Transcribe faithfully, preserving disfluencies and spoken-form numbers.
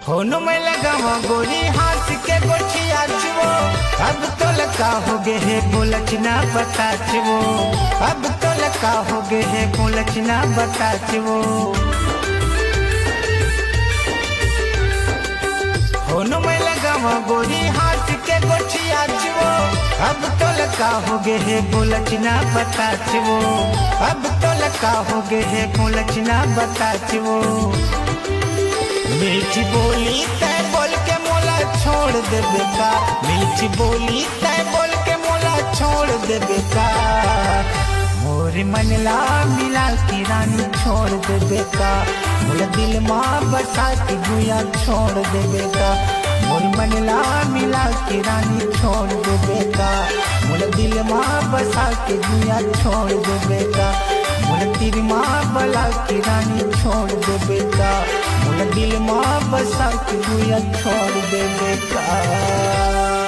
होनो मैं लगावा गोरी हाथ के गोठिया चुवो। अब तोला का हो गे हे बोलच ना बताच वो। अब तोला का हो गे हे बोलच ना बताच वो। होनो मैं लगावा गोरी हाथ के गोठिया चुवो। अब तोला का हो गे हे बोलच ना बताच वो। अब तोला का हो गे हे बोलच ना बताच वो। मीठी बोली तै बोल के मोला छोड़ देबे का। मीठी बोली तै बोल के मोला छोड़ देबे का। मोर मन ला मिला के रानी छोड़ देबे का। मोला दिल मा बसा के गुया छोड़ देबे का। मोर मन ला मिला के रानी छोड़ देबे का। मोला दिल मा बसा के गुया छोड़ देबे का। मोला तीर मा बला के रानी छोड़ देबे का। मोला दिल मा बसा के गुया छोड़ देबे का।